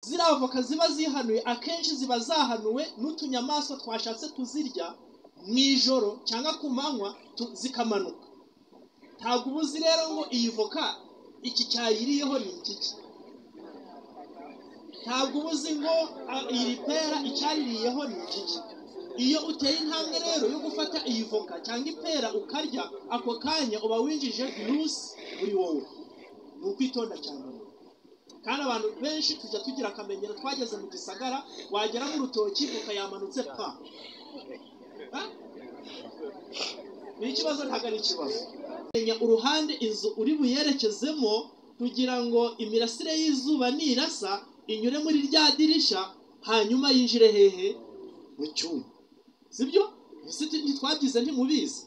Ziriya avoka ziba zihanuye akenshi ziba zahanuwe n'utunyamaswa twashatse kuzirya mu ijoro cyangwa ku manywa zikamanuka. Ntabwo uba uzi rero ngo iyi voka iki cyayiriyeho ni iki. Ntabwo uba uzi ngo iri pera icyaririyeho ni iki. Iyo uteye intambwe rero yo gufata iyi voka cyangwa ipera ukarya ako kanya, uba winjije virusi muri wowe. Ni ukwitonda cyane. Kandi abantu benshi tujya tugira akamenyero, twageze mu gisagara wagera mu rutoki voka yamanutse pa. Ni ikibazo, ntabwo ari ikibazo. Menya uruhande inzu uri buyerekezemo kugira ngo imirasire y'izuba nirasa inyure muri rya dirisha, hanyuma yinjire hehe? Mu cyumba. Sibyo? Ntitwabyize, ntimubizi.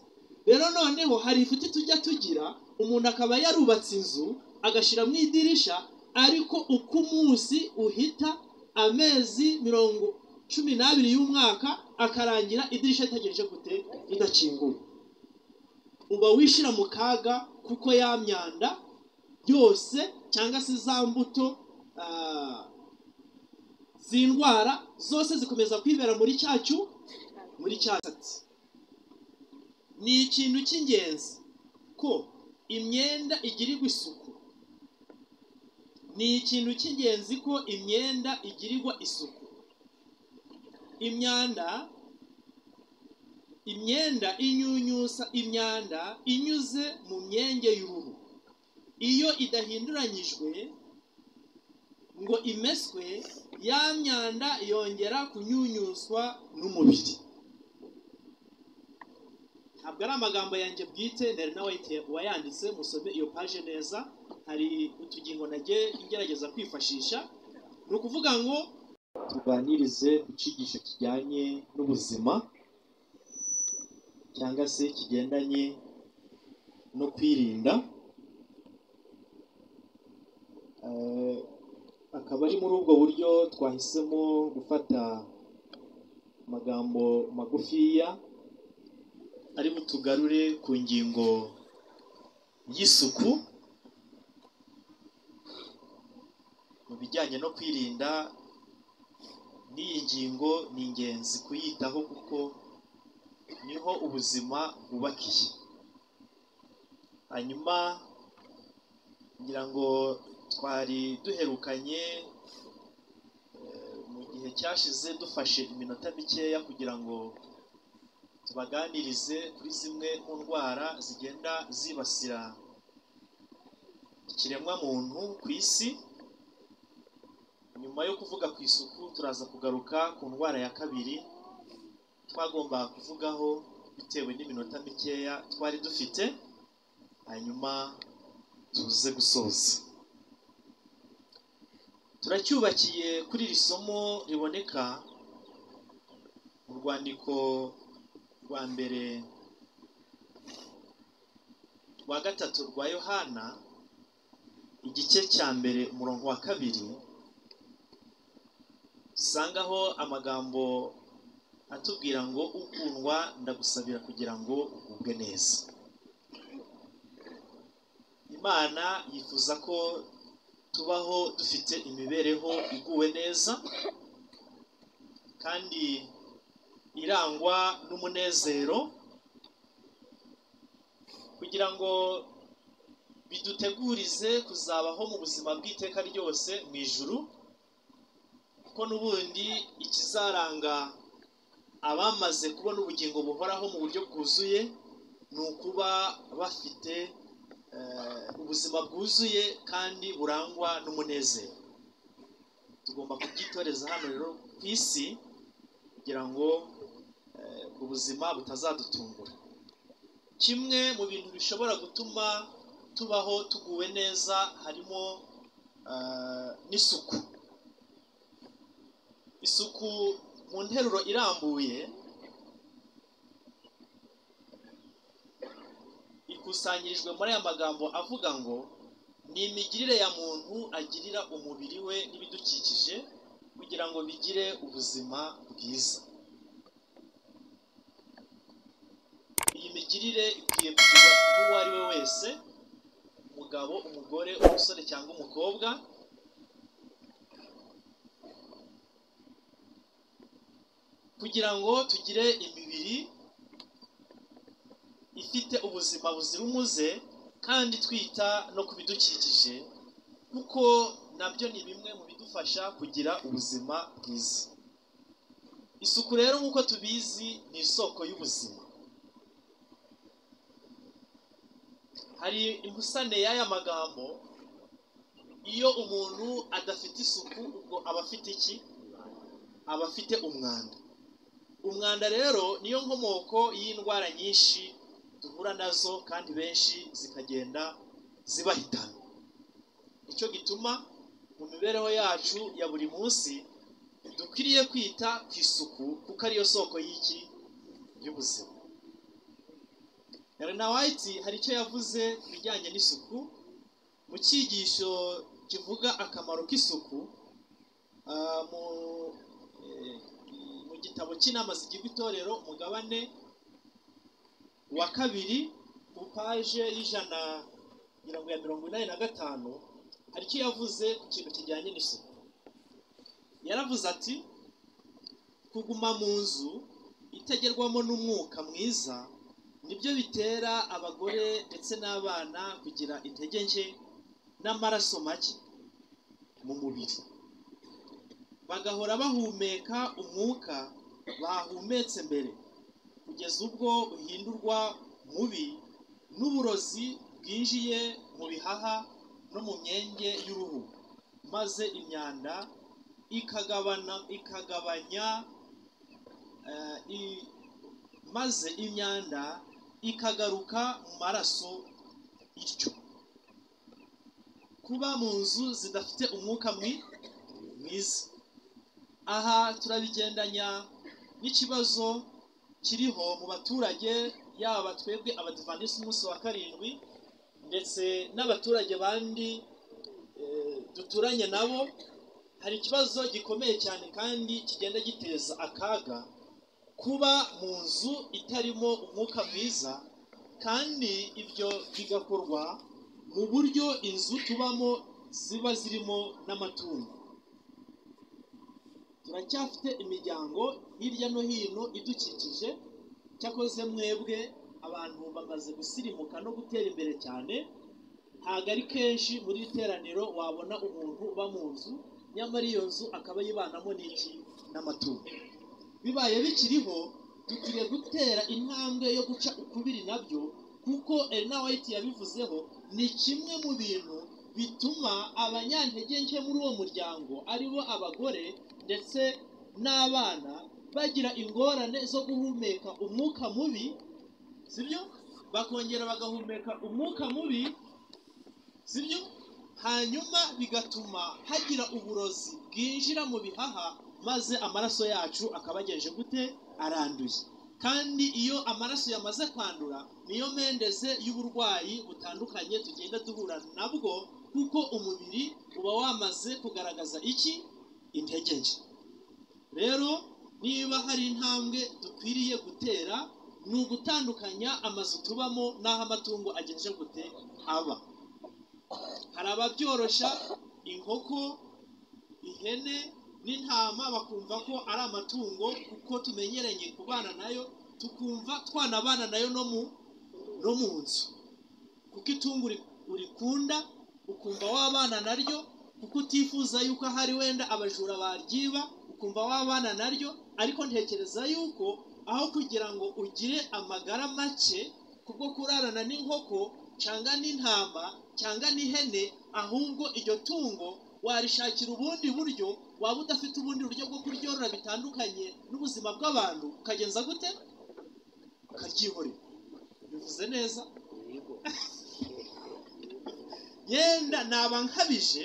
Rero noneho hari ifuti tujya tugira, umuntu akaba yarubatse inzu agashyira mu idirisha, ariko uko umunsi uhita amezi 12 y'umwaka akarangira idirisha ritagejeje gute? Ridakinguye. Uba wishyira mu kaga kuko ya myanda yose cyangwa se za mbuto z'indwara zose zikomeza kwibera muri cyacu, muri cyatsi. Ni ikintu cy'ingenzi ko imyenda igirirwa isuku. Ni ikintu cy'ingenzi ko imyenda igirirwa isuku. Imyenda inyunyusa imyanda inyuze mu myenge y'uruhu. Iyo idahinduranyijwe ngo imeswe, ya myanda yongera kunyunyuswa n'umubiri. Ntabwo ari amagambo yanjye bwite, nari nawe wayanditse, musome iyo page neza, hari utugingo nagiye ngerageza kwifashisha. Ni ukuvuga ngo tuganirize ku cyigisho kijyanye n'ubuzima cyangwa se kigendanye no kwirinda. Akaba ari muri ubwo buryo twahisemo gufata amagambo magufiya ari butugarure ku ngingo y'isuku mu bijyanye no kwirinda. N'iyi ngingo ni ingenzi kuyitaho kuko niho ubuzima bwubakiye. Hanyuma ngira ngo twari duherukanye mu gihe cyashize dufashe iminota mikeya kugira ngo tubaganirize kuri zimwe mu ndwara zigenda zibasira ikiremwa muntu ku isi. Nyuma yo kuvuga ku isuku turaza kugaruka ku ndwara ya kabiri twagomba kuvugaho bitewe n'iminota mikeya twari dufite, hanyuma tuze gusoza. Turacyubakiye kuri iri somo riboneka mu rwandiko rwa mbere rwa gatatu rwa Yohana, igice cya mbere umurongo wa 2, dusangaho amagambo atubwira ngo ukundwa ndagusabira kugira ngo ugubwe neza. Imana yifuza ko tubaho dufite imibereho iguwe neza kandi irangwa n'umunezero, kugira ngo bidutegurize kuzabaho mu buzima bw'iteka ryose mu ijuru, kuko n'ubundi ikizaranga abamaze kubona ubugingo buhoraho mu buryo bwuzuye ni ukuba bafite ubuzima bwuzuye kandi burangwa n'umunezero. Tugomba kubyitoreza hano rero ku isi kugira ngo ubuzima butazadutungura. Kimwe mu bintu bishobora gutuma tubaho tuguwe neza harimo n'isuku. Isuku mu nteruro irambuye ikusanyirijwe muri aya magambo avuga ngo ni imigirire ya muntu agirira umubiri we n'ibidukikije kugira ngo bigire ubuzima bwiza. Iyi migirire ikwiye kugirwa n'uwo ari we wese, umugabo, umugore, umusore cyangwa umukobwa. Kugira ngo tugire imibiri ifite ubuzima buzira umuze kandi twita no ku bidukikije, kuko nabyo ni bimwe mu bidufasha kugira ubuzima bwiza. Isuku rero nk'uko tubizi ni isoko y'ubuzima. Hari imbusane y'aya magambo: iyo umuntu adafite isuku ubwo aba afite iki? Aba afite umwanda. Umwanda rero niyo nkomoko y'indwara nyinshi duhura nazo kandi benshi zikagenda zibahitana. Icyo gituma mu mibereho yacu ya buri munsi dukwiriye kwita ku isuku, kuko ariyo soko y'iki? Y'ubuzima. Ellen White hari icyo yavuze ku bijyanye n'isuku mu cyigisho kivuga akamaro k'isuku, mu gitabo cy'inama zigirwa itorero, umugabane wa 2 ku paje 185, hari icyo yavuze ku kintu kijyanye n'isuku. Yaravuze ati: kuguma mu nzu itagerwamo n'umwuka mwiza nibyo bitera abagore ndetse n'abana kugira intege nke n'amaraso make mu mubiri, bagahora bahumeka umwuka bahumetse mbere, kugeza ubwo uhindurwa mubi n'uburozi bwinjiye mu bihaha no mu myenge y'uruhu, maze imyanda ikagabanya maze imyanda ikagaruka mu maraso ityo. Kuba mu nzu zidafite umwuka mwiza, aha turabigendanya n'ikibazo kiriho mu baturage, yaba twebwe Abadivantisiti umunsi wa 7 ndetse n'abaturage bandi duturanye nabo. Hari ikibazo gikomeye cyane kandi kigenda giteza akaga, kuba mu nzu itarimo umwuka mwiza, kandi ibyo bigakorwa mu buryo inzu tubamo ziba zirimo n'amatungo. Turacyafite imiryango hirya no hino idukikije, cyakoze mwebwe abantu bamaze gusirimuka no gutera imbere cyane, ntabwo ari kenshi muri iteraniro wabona umuntu uba mu nzu, nyamara iyo nzu akaba yibanamo n'iki? N'amatungo. Bibaye bikiriho, dukwiriye gutera intambwe yo guca ukubiri nabyo, kuko Ellen White yabivuzeho, ni kimwe mu bintu bituma abanyantege nke muri uwo muryango, aribo abagore ndetse n'abana, bagira ingorane zo guhumeka umwuka mubi, sibyo? Bakongera bagahumeka umwuka mubi, sibyo? Hanyuma bigatuma hagira uburozi bwinjira mu bihaha, maze amaraso yacu akabageje gute? Aranduye. Kandi iyo amaraso yamaze kwandura, niyo mendeze y'uburwayi butandukanye tugenda duhura nabwo, kuko umubiri uba wamaze kugaragaza iki? Intege nke. Rero niba hari intambwe dukwiriye gutera, ni ugutandukanya amazu tubamo n'aho amatungo agenje gute aba. Hari ababyorosha inkoko, ihene n'intama, bakumva ko ari amatungo kuko tumenyeranye kubana nayo, tukumva twanabana nayo no mu nzu, kuko itungo urikunda ukumva wabana naryo, kuko utifuza yuko ahari wenda abajura baryiba, ukumva wabana naryo. Ariko ntekereza yuko aho kugira ngo ugire amagara make kubwo kurarana n'inkoko cyangwa n'intama cyangwa n'ihene, ahubwo iryo tungo warishakira ubundi buryo, waba udafite ubundi buryo bwo kuryorora bitandukanye n'ubuzima bw'abantu, ukagenza gute? Ukaryihorera. Bivuze neza? Yenda naba nkabije,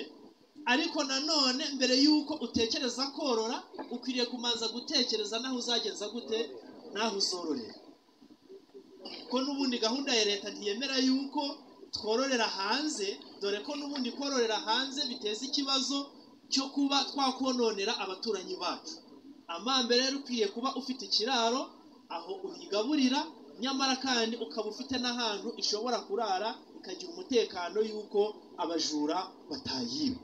ariko nanone mbere yuko utekereza korora, ukwiriye kumanza gutekereza naho uzagenza gute, naho uzororera. Ko n'ubundi gahunda ya leta ntiyemera yuko twororera hanze, dore ko n'ubundi kororera hanze biteza ikibazo cyo kuba twakononera abaturanyi bacu. Amambere rero ukwiye kuba ufite ikiraro aho uyigaburira, nyamara kandi ukaba ufite n'ahantu ishobora kurara ikagira umutekano yuko abajura batayiba.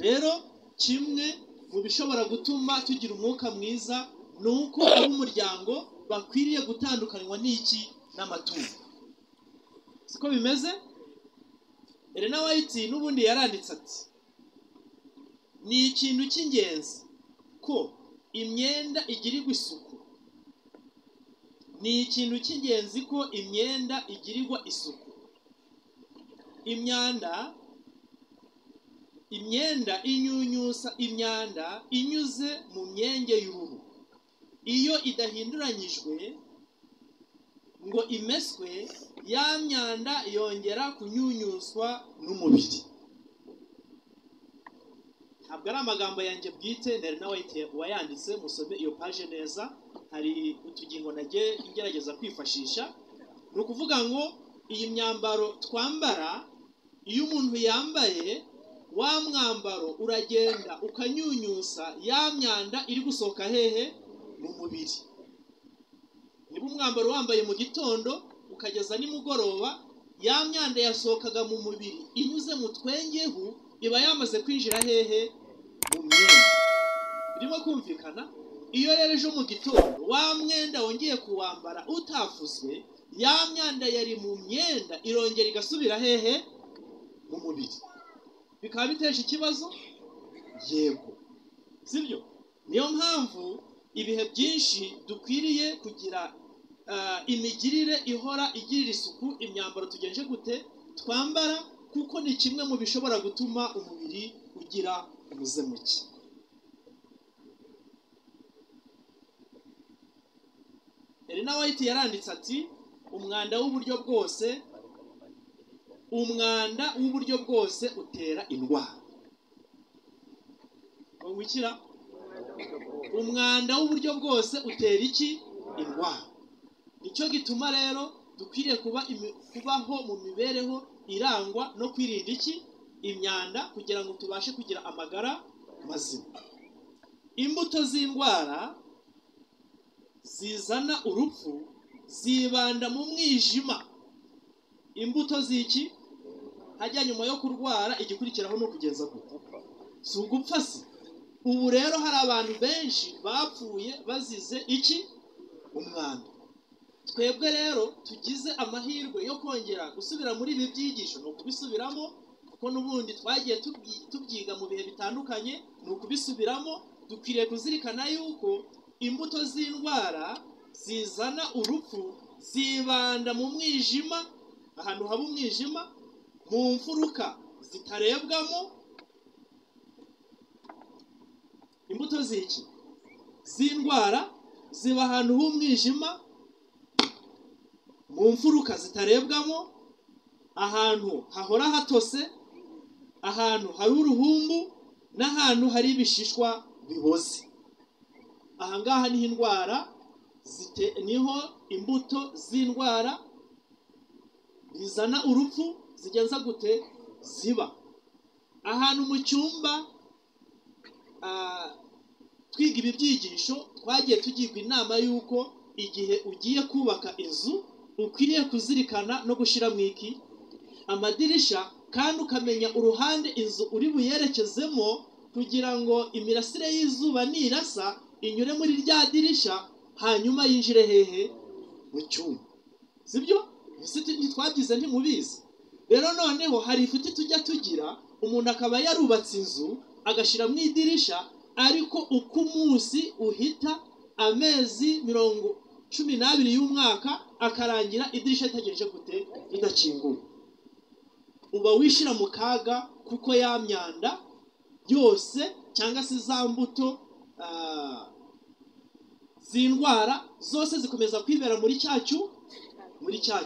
Rero kimwe mu bishobora gutuma tugira umwuka mwiza Ni uko ab'umuryango bakwiriye gutandukanywa n'iki? N'amatungo. Siko bimeze? Elena White n'ubundi yaranditse ati ni ikintu cy'ingenzi ko imyenda igirirwa isuku. Ni ikintu cy'ingenzi ko imyenda igirirwa isuku. Imyenda inyunyusa imyanda inyuze mu myenge y'uruhu. Iyo idahinduranyijwe ngo imeswe, ya myanda yongera kunyunyuswa n'umubiri. Ntabwo ari amagambo yanjye bwite, nari nawe wayanditse, musome iyo paje neza, hari utugingo nagiye ngerageza kwifashisha. Ni ukuvuga ngo iyi myambaro twambara, iyo umuntu yambaye wa mwambaro uragenda ukanyunyusa ya myanda iri gusohoka hehe? Mu mubiri. Niba umwambaro wambaye mu gitondo ukageza nimugoroba, ya myanda yasohokaga mu mubiri inyuze mu twengehu iba yamaze kwinjira hehe? Mu myenda. Birimo kumvikana? Iyo rero ejo mu gitondo wa mwenda wongeye kuwambara utafuzwe, ya myanda yari mu myenda irongera igasubira hehe? Mu mubiri. Bikaba biteje ikibazo? Yego, sibyo? Niyo mpamvu ibihe byinshi dukwiriye kugira imigirire ihora igirira isuku imyambaro tugenje gute twambara, kuko ni kimwe mu bishobora gutuma umubiri ugira umuze muke. Elena White yaranditse ati umwanda w'uburyo bwose, umwanda w'uburyo bwose utera indwara. Wikira? Umwanda w'uburyo bwose utera iki? Indwara. Nicyo gituma rero dukwiriye kubaho mu mibereho irangwa no kwirinda iki? Imyanda, kugira ngo tubashe kugira amagara mazima. Imbuto z'indwara zizana urupfu zibanda mu mwijima. Imbuto z'iki? Hajya nyuma yo kurwara igikurikiraho no kugeza gupfa. Si ugupfa se? Ubu rero hari abantu benshi bapfuye bazize iki? Umwanda. Twebwe rero tugize amahirwe yo kongera gusubira muri ibi byigisho, ni ukubisubiramo, kuko n'ubundi twagiye tubyiga mu bihe bitandukanye, ni ukubisubiramo. Dukwiriye kuzirikana yuko imbuto z'indwara zizana urupfu zibanda mu mwijima, ahantu haba umwijima, mu mfuruka zitarebwamo. Imbuto z'iki? Z'indwara ziba ahantu h'umwijima, mu mfuruka zitarebwamo, ahantu hahora hatose, ahantu hari uruhumbu, n'ahantu hari ibishishwa biboze. Aha ngaha niho indwara niho imbuto z'indwara bizana urupfu zigenza gute? Ziba. Ahantu mu cyumba twiga ibi byigisho twagiye tugirwa inama y'uko igihe ugiye kubaka inzu ukwiriye kuzirikana no gushyira mu iki amadirisha, kandi ukamenya uruhande inzu uri buyerekezemo, kugira ngo imirasire y'izuba nirasa inyure muri rya dirisha, hanyuma yinjire hehe? Mu cyumba. Sibyo? Ntitwabyize, ntimubizi. Rero noneho hari ifuti tujya tugira, umuntu akaba yarubatse inzu agashyira mu idirisha, ariko uko umunsi uhita amezi 12 y'umwaka akarangira idirisha ritagejeje gute? Ridakinguye. Uba wishyira mu kaga, kuko ya myanda yose cyangwa se za mbuto z'indwara zose zikomeza kwibera muri cya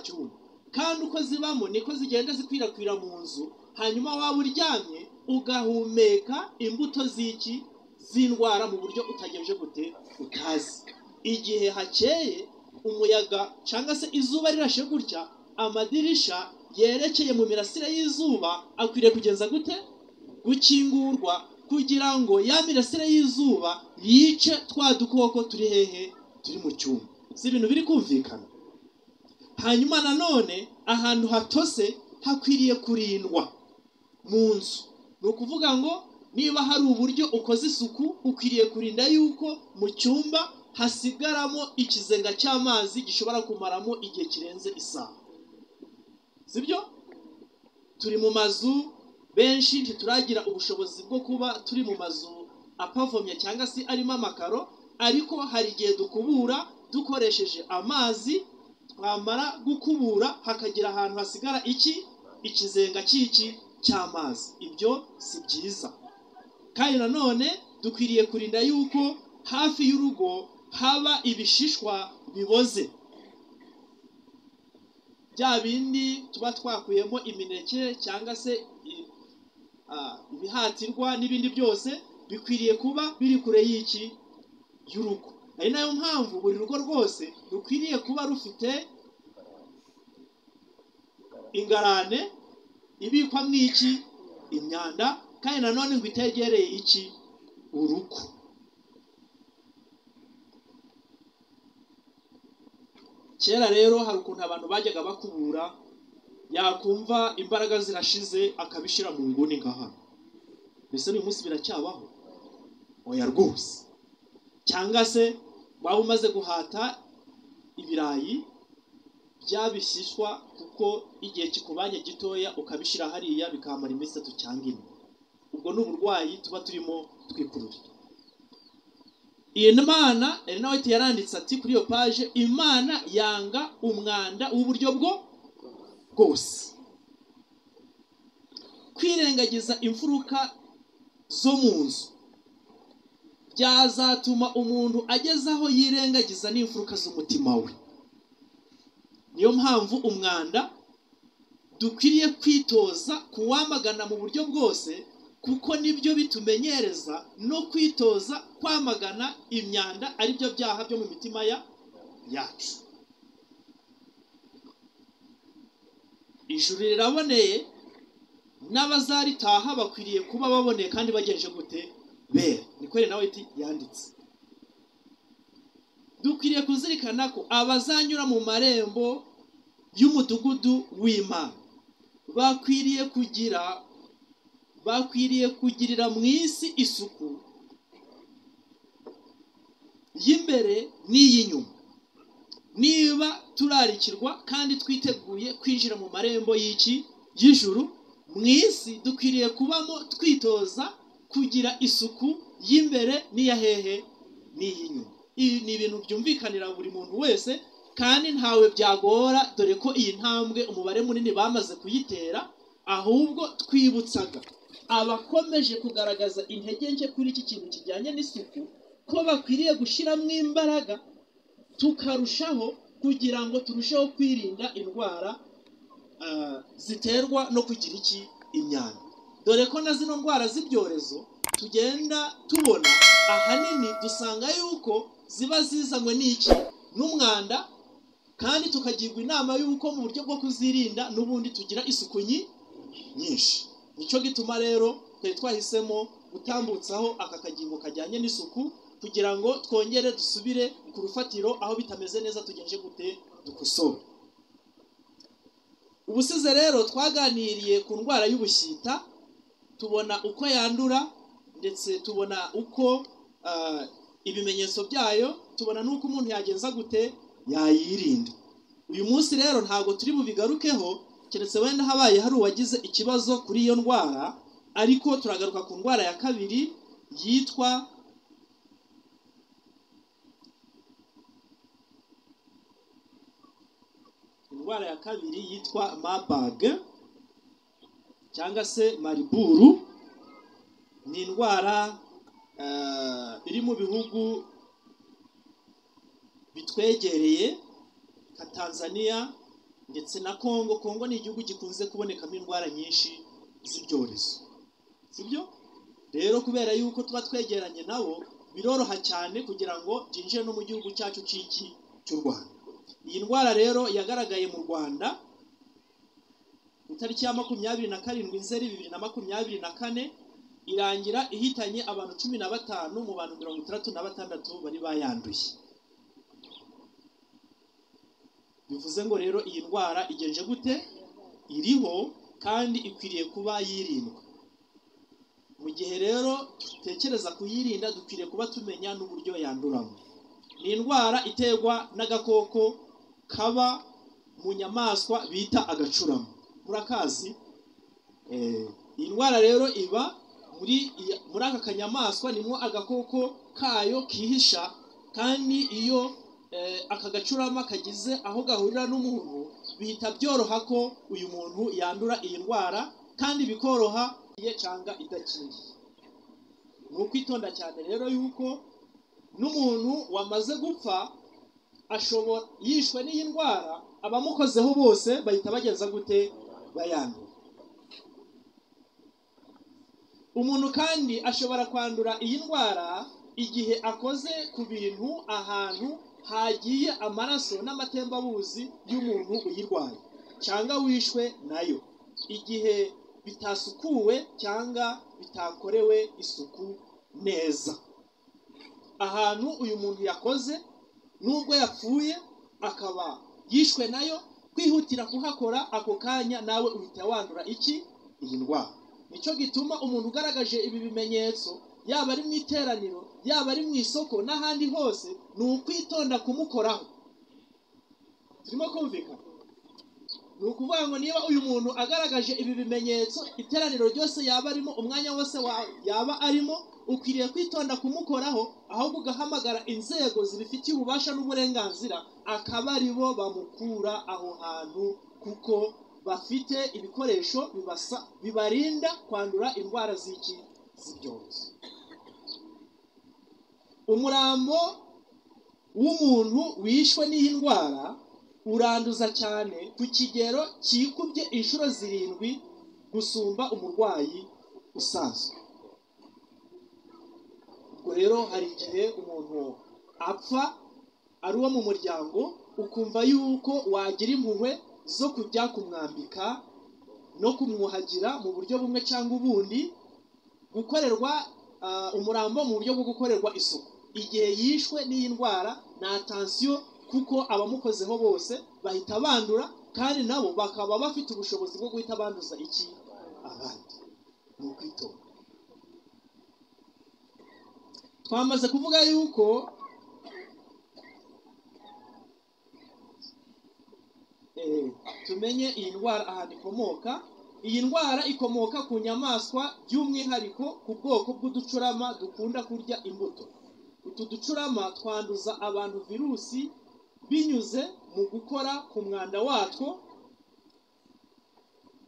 cyumba, kandi uko zibamo niko zigenda zikwirakwira mu nzu, hanyuma waba uryamye ugahumeka imbuto z'iki? Z'indwara mu buryo utagejeje gute? Utazi. Igihe hakeye umuyaga cyangwa se izuba rirashe gutya, amadirisha yerekeye mu mirasire y'izuba akwiriye kugenza gute? Gukingurwa, kugira ngo ya mirasire y'izuba yice twa dukoko turi hehe? Turi mu cyumba. Si ibintu biri kumvikana? Hanyuma nanone ahantu hatose hakwiriye kurindwa mu nzu. Ni ukuvuga ngo niba hari uburyo ukoze isuku, ukwiriye kurinda yuko mu cyumba hasigaramo ikizenga cy'amazi gishobora kumaramo igihe kirenze isaha. Sibyo? Turi mu mazu benshi ntituragira ubushobozi bwo kuba turi mu mazu apavomye cyangwa se arimo amakaro, ariko hari igihe dukubura dukoresheje amazi, twamara gukubura hakagira ahantu hasigara iki ikizenga cy'iki cy'amazi. Ibyo si byiza. Kandi nanone dukwiriye kurinda yuko hafi y'urugo haba ibishishwa biboze, bya bindi tuba twakuyemo imineke cyangwa se ibihatirwa n'ibindi byose bikwiriye kuba biri kure y'iki y'urugo. Ari nayo mpamvu buri rugo rwose rukwiriye kuba rufite ingarane ibikwamo iki imyanda, kandi nanone ngo itegereye iki urugo. Kera rero hari ukuntu abantu bajyaga bakubura, yakumva imbaraga zirashize akabishira mu nguni nka hano. Mbese uyu munsi biracyabaho? Oya rwose. Cyangwa se waba umaze guhata ibirayi byabishyishwa, kuko igihe kikubanye gitoya ukabishira hariya bikamara iminsi 3 cyangwa 4. Ubwo ni uburwayi tuba turimo twikururira. Iyi Imana, Elena White yaranditse ati kuri iyo page, Imana yanga umwanda w'uburyo bwo bwose. Kwirengagiza imfuruka zo mu nzu byazatuma umuntu ageze aho yirengagiza n'imfuruka z'umutima we. Niyo mpamvu umwanda dukwiriye kwitoza kuwamagana mu buryo bwose, kuko nibyo bitumenyereza no kwitoza kwamagana imyanda, aribyo byaha byo mu mitima yacu. Ijuru riraboneye, n'abazaritaha bakwiriye kuba baboneye kandi bagenje gute bera. Niko Elena White yanditse. Dukwiriye kuzirikana ko abazanyura mu marembo y'umudugudu w'Imana bakwiriye kugirira mu isi isuku y'imbere n'iy'inyuma. Niba turarikirwa kandi twiteguye kwinjira mu marembo y'iki y'ijuru, mu isi dukwiriye kubamo twitoza kugira isuku y'imbere n'iya hehe n'iy'inyuma. Ibi ni ibintu byumvikanira buri muntu wese, kandi ntawe byagora, dore ko iyi ntambwe umubare munini bamaze kuyitera. Ahubwo twibutsaga abakomeje kugaragaza intege nke kuri iki kintu kijyanye n'isuku ko bakwiriye gushyiramo imbaraga, tukarushaho kugira ngo turusheho kwirinda indwara ziterwa no kugira iki imyanda. Dore ko na zino ndwara z'ibyorezo tugenda tubona ahanini dusanga yuko ziba zizanywe n'iki n'umwanda, kandi tukagirwa inama yuko mu buryo bwo kuzirinda n'ubundi tugira isuku nyinshi. Nicyo gituma rero twari twahisemo gutambutsaho aka kagingo kajyanye n'isuku, kugira ngo twongere dusubire ku rufatiro aho bitameze neza tugenje gute dukosore. Ubusize rero twaganiriye ku ndwara y'ubushita, tubona uko yandura, ndetse tubona uko ibimenyetso byayo, tubona n'uko umuntu yagenza gute yayirinda. Uyu munsi rero ntabwo turi bubigarukeho, keretse wenda habaye hari uwagize ikibazo kuri iyo ndwara, ariko turagaruka ku ndwara ya kabiri yitwa Marburg cyangwa se Mariburu. Ni indwara iri mu bihugu bitwegereye nka Tanzania ndetse na Kongo. Kongo ni igihugu gikunze kubonekamo indwara nyinshi z'ibyorezo, sibyo? Rero kubera yuko tuba twegeranye nabo, biroroha cyane kugira ngo byinjire no mu gihugu cyacu cy'iki cy'u Rwanda. Iyi ndwara rero yagaragaye mu Rwanda ku itariki ya 27 Nzeri 2024, irangira ihitanye abantu 15 mu bantu 66 bari bayanduye. Bivuze ngo rero iyi ndwara igenje gute? Iriho kandi ikwiriye kuba yirindwa. Mu gihe rero dutekereza kuyirinda, dukwiriye kuba tumenya n'uburyo yanduramo. Ni indwara iterwa n'agakoko kaba mu nyamaswa bita agacurama. Murakazi? Iyi ndwara rero iba muri aka kanyamaswa, nimwo agakoko kayo kihisha, kandi iyo aka gacurama kagize aho gahurira n'umuntu, bihita byoroha ko uyu muntu yandura iyi ndwara, kandi bikoroha cyangwa idakingiye. Ni ukwitonda cyane rero yuko n'umuntu wamaze gupfa ashobora yishwe n'iyi ndwara, abamukozeho bose bahita bagenza gute? Bayandura. Umuntu kandi ashobora kwandura iyi ndwara igihe akoze ku bintu ahantu hagiye amaraso n'amatembabuzi y'umuntu uyirwaye cyangwa wishwe nayo, igihe bitasukuwe cyangwa bitakorewe isuku neza. Ahantu uyu muntu yakoze, nubwo yapfuye akaba yishwe nayo, kwihutira kuhakora ako kanya nawe uhita wandura iki? Iyi ndwara. Nicyo gituma umuntu ugaragaje ibi bimenyetso, yaba ari mu iteraniro, yaba ari mu isoko n'ahandi hose, ni ukwitonda kumukoraho. Turimo kumvikana? Ni ukuvuga ngo niba uyu muntu agaragaje ibi bimenyetso, iteraniro ryose yaba arimo, umwanya wose yaba arimo, ukwiriye kwitonda kumukoraho, ahubwo ugahamagara inzego zibifitiye ububasha n'uburenganzira, akaba aribo bamukura aho hantu, kuko bafite ibikoresho bibarinda kwandura indwara z'iki? Z'ibyorezo. Umurambo w'umuntu wishwe n'iyi ndwara uranduza cyane ku kigero cyikubye inshuro 7 gusumba umurwayi usanzwe. Ubwo rero hari igihe umuntu apfa ari uwo mu muryango, ukumva yuko wagira impuhwe zo kujya kumwambika no kumwuhagira mu buryo bumwe cyangwa ubundi, gukorerwa umurambo mu buryo bwo gukorerwa isuku igihe yishwe n'iyi ndwara. Nta tansiyo, kuko abamukozeho bose bahita bandura, kandi nabo bakaba bafite ubushobozi bwo guhita banduza iki? Abandi. Ni ukwitonda. Twamaze kuvuga yuko tumenye iyi ndwara ahantu ikomoka. Iyi ndwara ikomoka ku nyamaswa, by'umwihariko ku bwoko bw'uducurama dukunda kurya imbuto. Utu ducurama twanduza abantu virusi binyuze mu gukora ku mwanda watwo,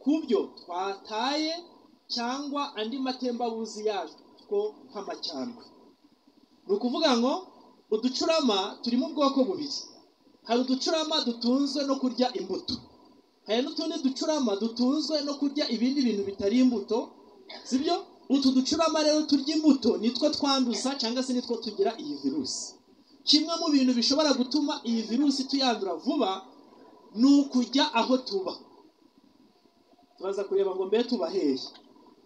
ku byo twataye cyangwa andi matembabuzi yatwo nk'amacyandwe. Ni ukuvuga ngo uducurama turi mu bwoko bubiri. Hari uducurama dutunzwe no kurya imbuto, hari n'utundi ducurama dutunzwe no kurya ibindi bintu bitari imbuto, sibyo? Utu ducurama rero turya imbuto nitwo twanduza cyangwa se nitwo tugira iyi virusi. Kimwe mu bintu bishobora gutuma iyi virusi tuyandura vuba ni ukujya aho tuba. Turaza kureba ngo mbe tuba hehe.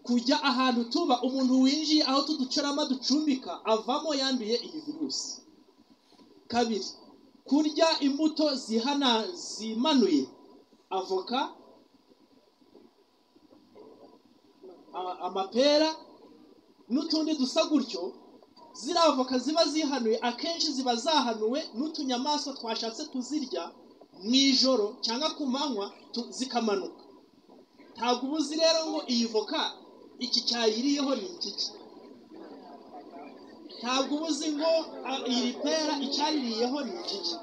Kujya ahantu tuba, umuntu winjiye aho tuducurama ducumbika avamo yanduye iyi virusi. Kabiri, kurya imbuto zimanuye, avoka, amapera n'utundi dusa gutyo. Ziriya avoka ziba zihanuye akenshi ziba zahanuwe n'utunyamaswa twashatse kuzirya mu ijoro cyangwa ku manywa, zikamanuka. Ntabwo uba uzi rero ngo iyi voka iki cyayiriyeho ni iki. Ntabwo uba uzi ngo iri pera icyaririyeho ni iki.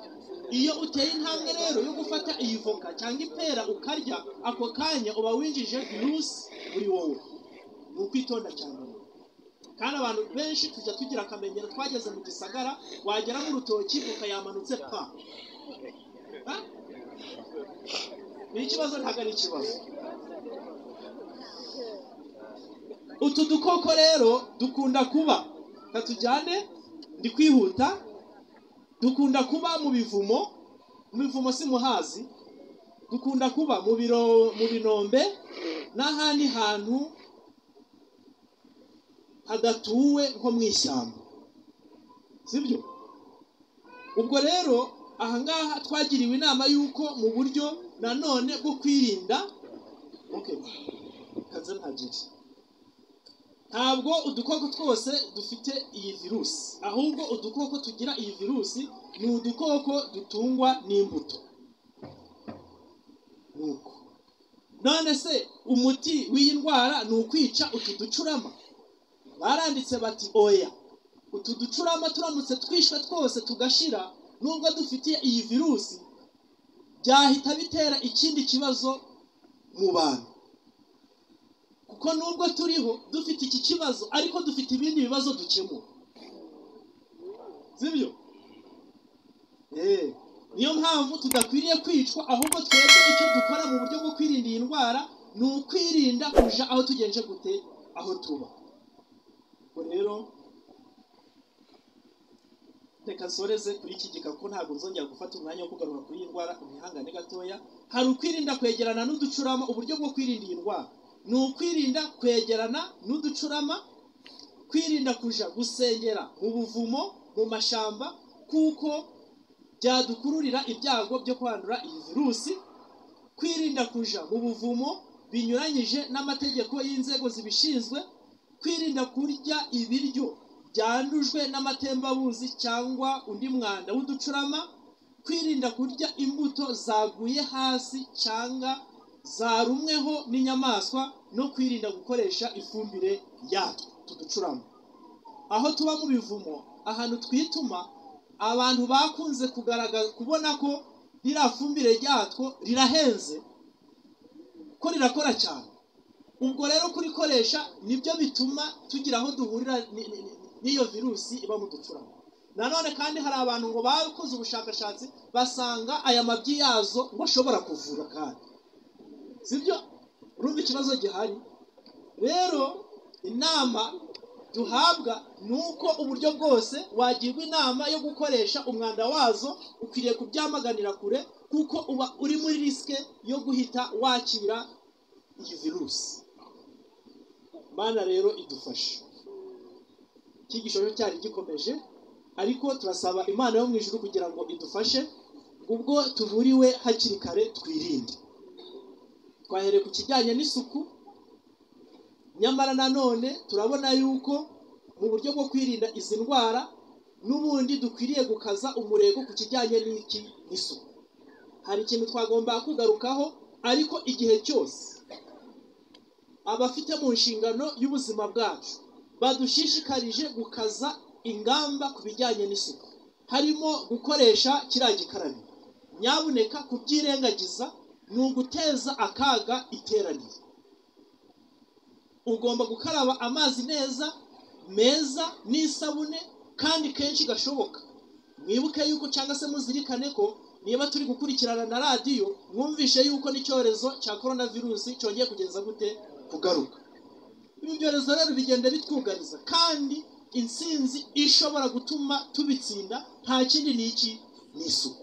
Iyo uteye intambwe rero yo gufata iyi voka cyangwa ipera ukarya, ako kanya uba winjije virusi muri wowe. Ni ukwitonda cyane. Kandi abantu benshi tujya tugira akamenyero, twageze mu gisagara, wagera mu rutoki voka yamanutse pa. Ni ikibazo? Ntabwo ari ikibazo. Utu dukoko rero dukunda kuba, katujyane ndi kwihuta, dukunda kuba mu bivumo. Mu bivumo si muhazi, dukunda kuba mu binombe n'ahandi hantu hadatuwe nko mu ishyamba, sibyo? Ubwo rero ahangaha twagiriwe inama y'uko mu buryo nanone bwo kwirinda, okay, kaze ntagire. Ntabwo udukoko twose dufite iyi virusi, ahubwo udukoko tugira iyi virusi ni udukoko dutungwa n'imbuto. Nuko none se umuti w'iyi ndwara ni ukwica utu ducurama? Baranditse bati oya, utu ducurama turamutse twishwe twose tugashira, nubwo dufitiye iyi virusi, byahita bitera ikindi kibazo mu bantu, kuko nubwo turiho dufite iki kibazo, ariko dufite ibindi bibazo dukemura, sibyo? Niyo mpamvu tudakwiriye kwicwa, ahubwo twebwe icyo dukora mu buryo bwo kwirinda iyi ndwara ni ukwirinda kuja aho tugenje gute, aho tuba. Ubwo rero reka nsoreze kuri iki gika, kuko ntabwo nzongera gufata umwanya wo kugaruka kuri iyi ndwara, mwihangane gatoya. Hari ukwirinda kwegerana n'uducurama. Uburyo bwo kwirinda iyi ndwara ni ukwirinda kwegerana n'uducurama, kwirinda kuja gusengera mu buvumo, mu mashamba, kuko byadukururira ibyago byo kwandura iyi virusi, kwirinda kuja mu buvumo binyuranyije n'amategeko y'inzego zibishinzwe, kwirinda kurya ibiryo byandujwe n'amatembabuzi cyangwa undi mwanda w'uducurama, kwirinda kurya imbuto zaguye hasi cyangwa zarumweho n'inyamaswa, no kwirinda gukoresha ifumbire yatwo tuducurama. Aho tuba mu bivumo, ahantu twituma, abantu bakunze kugaragaza kubona ko ririya fumbire ryatwo rirahenze, ko rirakora cyane. Ubwo rero kurikoresha nibyo bituma tugira aho duhurira n'iyo virusi iba mu ducurama. Nanone kandi hari abantu ngo bakoze ubushakashatsi basanga aya mabyi yazo ngo ashobora kuvura kandi, sibyo? Urumva ikibazo gihari. Rero inama duhabwa ni uko uburyo bwose wagirwa inama yo gukoresha umwanda wazo ukwiriye kubyamaganira kure, kuko uba uri muri risike yo guhita wakira iyi virusi. Mana rero idufashe. Icyigisho rero cyari gikomeje, ariko turasaba Imana yo mu ijuru kugira ngo idufashe, ubwo tuburiwe hakiri kare twirinde. Twahereye ku kijyanye n'isuku, nyamara nanone turabona yuko mu buryo bwo kwirinda izi ndwara n'ubundi dukwiriye gukaza umurego ku kijyanye n'iki, n'isuku. Hari ikintu twagomba kugarukaho, ariko igihe cyose abafite mu nshingano y'ubuzima bwacu badushishikarije gukaza ingamba ku bijyanye n'isuku, harimo gukoresha kiriya gikarabiro. Nyabuneka kubyirengagiza ni uguteza akaga iteraniro. Ugomba gukaraba amazi neza meza n'isabune kandi kenshi gashoboka. Mwibuke yuko cyangwa se muzirikane ko niba turi gukurikirana na radiyo, mwumvishe yuko n'icyorezo cya korona virusi cyongeye kugenza gute, kugaruka. Ibi byorezo rero bigenda bitwugariza, kandi intsinzi ishobora gutuma tubitsinda nta kindi ni iki, ni isuku.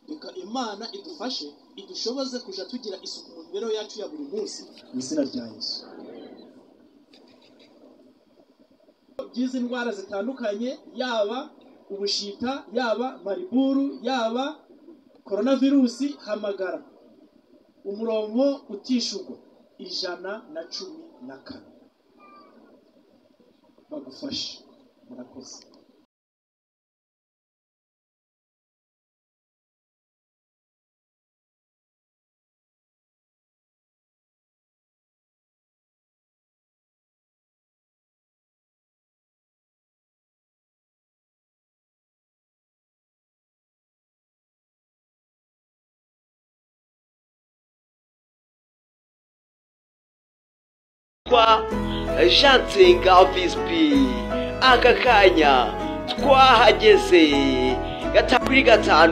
Reka Imana idufashe, idushoboze kuja tugira isuku mu mibereho yacu ya buri munsi, mu izina rya Yesu. By'izi ndwara zitandukanye, yaba ubushita, yaba mariburu, yaba koronavirusi, hamagara umurongo utishurwa 114 bagufashe. Murakoze. Kwa Jean Nsenga Vispi, aka kanya twahageze 5 kuri 5.